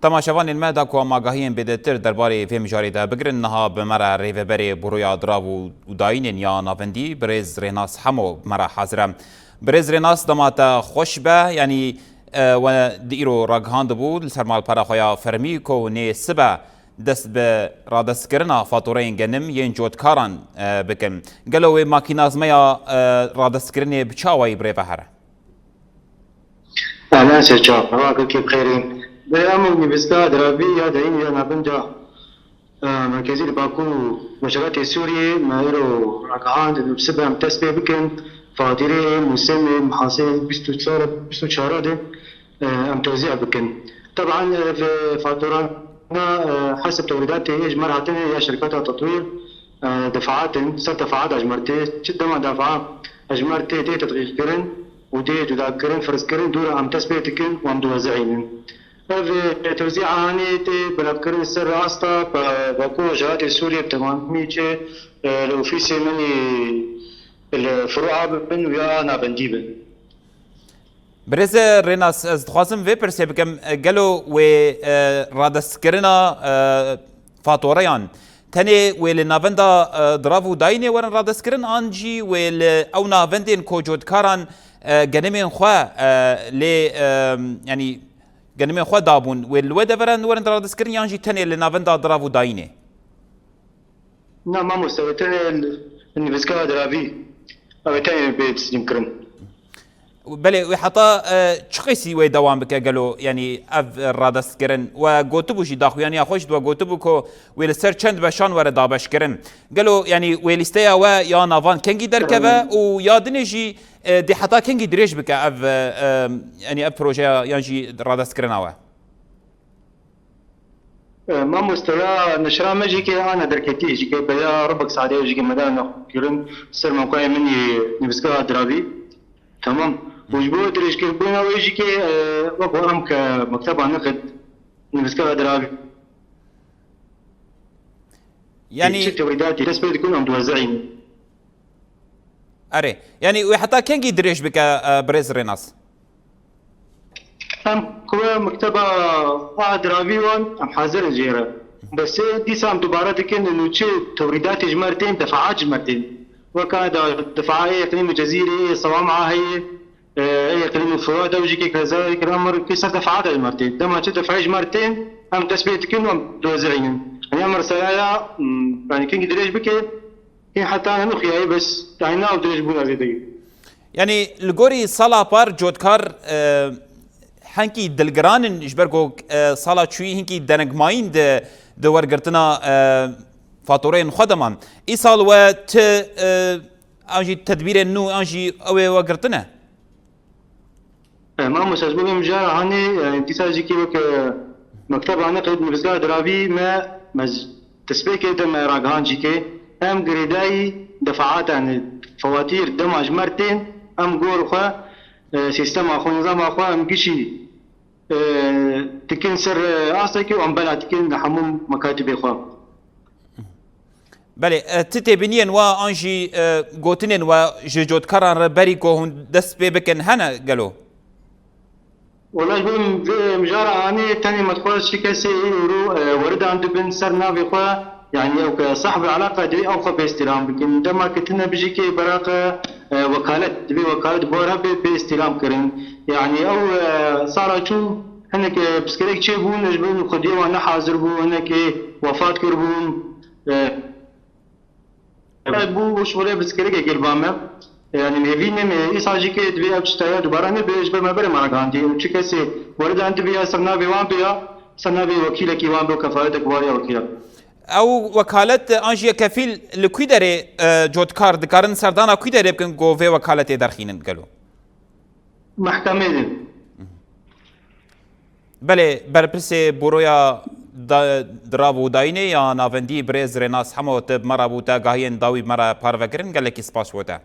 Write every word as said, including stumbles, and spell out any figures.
Temaşevanên me, da ku em agahiyên bêdetir derbarê vê mijarê de bigirin, niha bi me re rêveberê Buroya Dirav û, û Dayînên ya Navendî, birêz Rênas Hemo, bi me re hazir e. Birêz Rênas, dema te xweş be, yanî, e, we di îro ragihandibû li ser malpera xwe ya fermî ku nê sibe dest bi radestkirina fatureyên genim yên cotkaran, e, bikin. Gelo wê makînazmeya, e, radestkirinê bi çi awayî bi rê ve here? Ehlen Seçar, ragekê bi xêrîn. Bi em û nivîska Diravî ya Dayîn ya Navenda, e, Merkezî li Bakur û Rojhilatê Sûriyê, me îro ragihand, bi sibe em dest pê bikin, fatîreyê mûsemê mihasê bîst û çar, bîst û çar de, e, em tewzî bikin. Teban, e, ev faturana, e, hesib tewrîdatê ji me re hatine ya şirketa tetwîr, e, defaat in, ser defaat e ji me re tê, çi dema defa e ji me re tê, tê tedqîqkirin û tê cudakirin, firzkirin, dûra em dest pê dikin û em diwezînin. Ev, e, tewzîa hanê tê belavkirin ser asta, e, Bakur û Rojhilatê Sûriyê bi temamî çi, e, li ofîsê min ê li Furu'a bin û ya Navendî bin. Birêz Rênas, ez dixwazim vê pirsê bikim, gelo wê, e, radestkirina, e, fatoreyan tenê wê li navenda, e, Dirav û Dayînê werin radestkirin, an jî wê li ew navendên ku cotkaran, e, genimên xwe, e, lê, e, yanî genimên xwe dabûn, wê li wê deveran werin radestkirin, yan jî tenê li navenda Dirav û Dayînê? Na, mamoste, wê tenê li nivîskara Diravî, ew ê tenê bê teslîmkirin. Belê, wê heta, e, çi qîsî wê dewam bike gelo, yanî ev, e, radestkirin? We gotibû jî, daxuyaniya xwe jî we gotibû ku wê li ser çend beşan were dabeşkirin. Gelo, yanî wê lîsteya we ya navan kengî derkeve û ya dinê jî, e, dê heta kengî dirêj bike ev, e, e, yanî ev projeya yan jî radestkirina we? E, mamoste, ya neşira me jî ke ana derketî jî ke beya Rubik Sadê jî ke me da nexkirin ser mewqeyê min yê nivîskara Diravî. Tamam. Û ji bo dirêjkirbûna wê jî ke, e, wek em ke mekteba Niqid nivîskara Diravî. Yanî çi tewrîdatî dest pê dikin em diwezînin. Erê. Yanî wê heta kengî dirêj bike, e, birêz Rênas? Em ku mekteba a Diravî wan, em hazir in jê re. Bes ê dîsa em dubare dikin, nû çi tewrîdatê ji me re tên, defaat ji me re tên. Weka da defaayê Eqlîm û Cezîrê, Sewama heye, e, ê Eqlîm û Furat ew jî kek hezar kirin, em re kê ser defaat ji me re tên. Dema çi defaayê ji me re tên, em dest pê dikin û em diwezînin. Yanî em re seraya, m, yanî kengî dirêj bike, Hê heta ne nixuyayî bes, yanî nav dirêj bûna zêdeyî. Yanî li gorî sala par cotkar, e, henkî dilgiran in ji ber ku, e, sala çûyî hinkî denegmayîn di, di wergirtina, e, fatureyên xwe de man. Îsal we ti, e, an jî tedbîrên nû an jî ew ê we girtine? E, mamoste, ez bibim jara hanê, e, dîsa jî kê weke mekteba Niqid nivîskara Diravî me, me z-, destpêkê de me ragihan jî kê em girêdayî defaatan fewatîr dema ji me re tên, em gor xwe, e, sîstema xwe, nizama xwe em gişî, e, dikin ser, e, astekê û em bela dikin li hemû mekatibê xwe. Belê, e, ti têbîniyên we an jî, e, gotinên we ji cotkaran re berî ku hûn dest pê bikin hene gelo? Wela ji bo vê mijara anê tenê me dixwest çi kesê îro, e, weridan dibin ser navê xwe, yanî ew ke sahibê eleqa divê ew xwe bê îstîlam bikin. Dema ke tune bijî kê beraqe, e, wekalet, divê wekalet bar hebe bê îstîlam kirin. Yanî ew, e, sala çû hinek, e, pirsgirêk çêbûn, ji bo xwediyê wan ne hazir bû, hinekê wefat kiribûn. E, bû û şûlê pirsgirêkekê li ba me. Yanî hêvî neme, îsal jî kê divê ev tişta ya dubare nebe, ji ber me berê me ragihandî. Û çi kesê weridan dibe ya ser navê wan be ya ser navê wekîlekî wan be û kefaletek wariya wekîla. Ew wekalet an jî kefîl li kû derê, e, cotkar dikarin serdana kû derê bikin ku vê wekaletê derxînin gelo? Mehkemê de. Belê, berpirsê Buroya da-, Dirav û Dayînê ya Navendî birêz Rênas Hemo, te bi me re bû, te agahiyên dawî bi me re parve kirin, gelekî spas bo te.